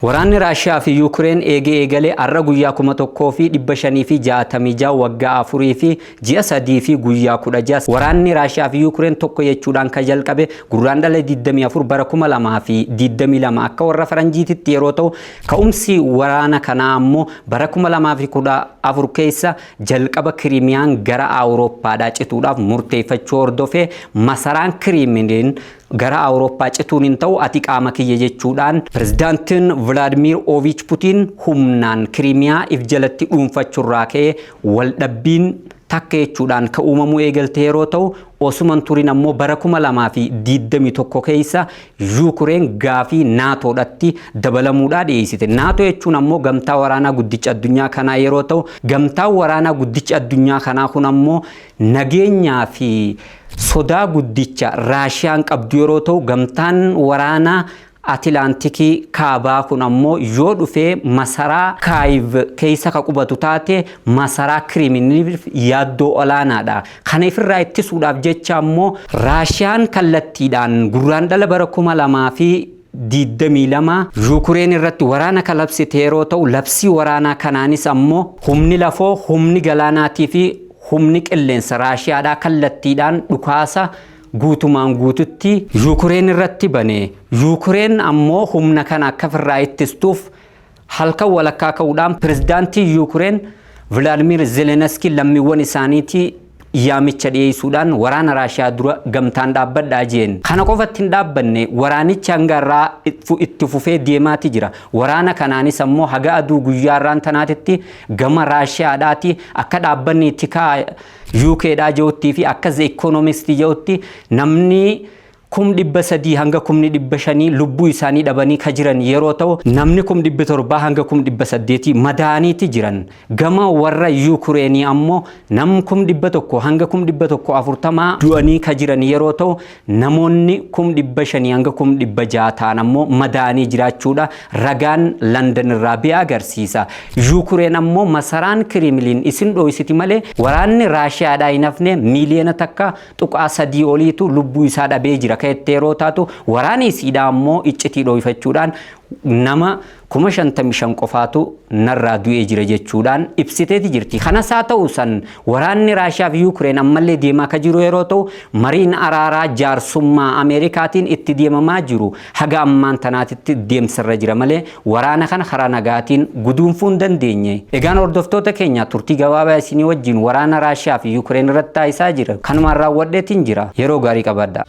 Waraanni Raashiyaa fi Yuukireen eegee eegalee har'a guyyaa 1566, waggaa 4 fi ji'a 3 fi guyyaa 16. Waraanni Raashiyaa fi Yuukireen tokko jechuudhaan kan jalqabe Gurraandhala 24 bara 2022 akka warra faranjiititti yeroo ta'u, ka'umsi waraana kanaa ammoo bara 2014 keessa jalqaba Kiriimiyaan gara Awurooppaadhaa cituudhaaf murteeffachuu hordofee, masaraan Kiriimiliin gara Awurooppaa cituun hin ta'u, ati qaama kiyya jechuudhaan pirezidaantiin Vilaadimiir Oviich Putiin humnaan Kiriimiyaa if jalatti dhuunfachuurraa ka'ee waldhabbiin takka jechuudhaan ka uumamuu eegalte yeroo ta'u, osuman turin ammoo bara 2021 keessa Yuukireen gaafii NATOdhatti dabalamuudhaa dhiyeessite. NATO jechuun ammoo gamtaa waraanaa guddicha addunyaa kanaa yeroo ta'u, gamtaan waraanaa guddichi addunyaa kanaa kun ammoo nageenyaa fi sodaa guddicha Raashiyaan qabdu yeroo ta'u, gamtaan waraanaa Atilaantikii kaabaa kun ammoo yoo dhufee masaraa Kaayiv keessa ka qubatu taate, masaraa Kiriiminiif yaaddoo olaanaadha. Kana ifirraa ittisuudhaaf jecha ammoo Raashiyaan kallattiidhaan Gurraandhala bara 2022 Yuukireen irratti waraana ka labsite yeroo ta'u, labsii waraanaa kanaanis ammoo humni lafoo, humni galaanaatii fi humni qilleensa Raashiyaadhaa kallattiidhaan dhukaasa guutumaan guututti Yuukireen irratti bane. Yuukireen ammoo humna kana akka ofirraa ittistuuf halkan walakkaa ka'uudhaan pirezidaantii Yuukireen Vilaadimir Zelenskiy lammiiwwan isaaniitii yaamicha dhiyeessuudhaan waraana Raashiyaa dura gamtaan dhaabbadhaa jeen. Kana qofatti hin dhaabbanne, waraanichi hanga irraa itti fufee deemaati jira. Waraana kanaanis ammoo haga aduu guyyaa irraan tanaatitti gama Raashiyaadhaati akka dhaabbanni tikaa UKdhaa jedhuttii fi akka The Economist jedhutti namni 300,000 hanga 500,000 lubbuu isaanii dhabanii ka jiran yeroo ta'u, namni 700,000 hanga 800,000 madaaniiti jiran. Gama warra Yuukireenii ammoo nam 100,000 hanga 140,000 du'anii ka jiran yeroo ta'u, namoonni 500,000 hanga 600,000 ta'an ammoo madaanii jiraachuudha ragaan London irraa bi'a agarsiisa. Yuukireen ammoo masaraan Kiriimiliin isin dho'isiti malee waraanni Raashiyaadhaa hin hafne 1.3 miliyoona oliitu lubbuu isaa dhabee jira ka jettee yeroo taatu, waraana isiidhaa ammoo iccitii dho'ifachuudhaan nama 55,000 qofaatu narraa du'ee jira jechuudhaan ibsiteeti jirti. Kanas haa ta'u san, waraanni Raashiyaa fi Yuukireen ammallee deemaa ka jiru yeroo ta'u, mariin araaraa jaarsummaa Ameerikaatiin itti deemamaa jiru haga ammaan tanaatitti deemsarra jira malee waraana kana karaa nagaatiin guduunfuu hin dandeenye. Egaan hordoftoota keenya, turtii gabaabaa isinii wajjin waraana Raashiyaa fi Yuukireen irratti taasisaa jira. Kanumaan raawwadheetiin jira. Yeroo gaarii qabaadha.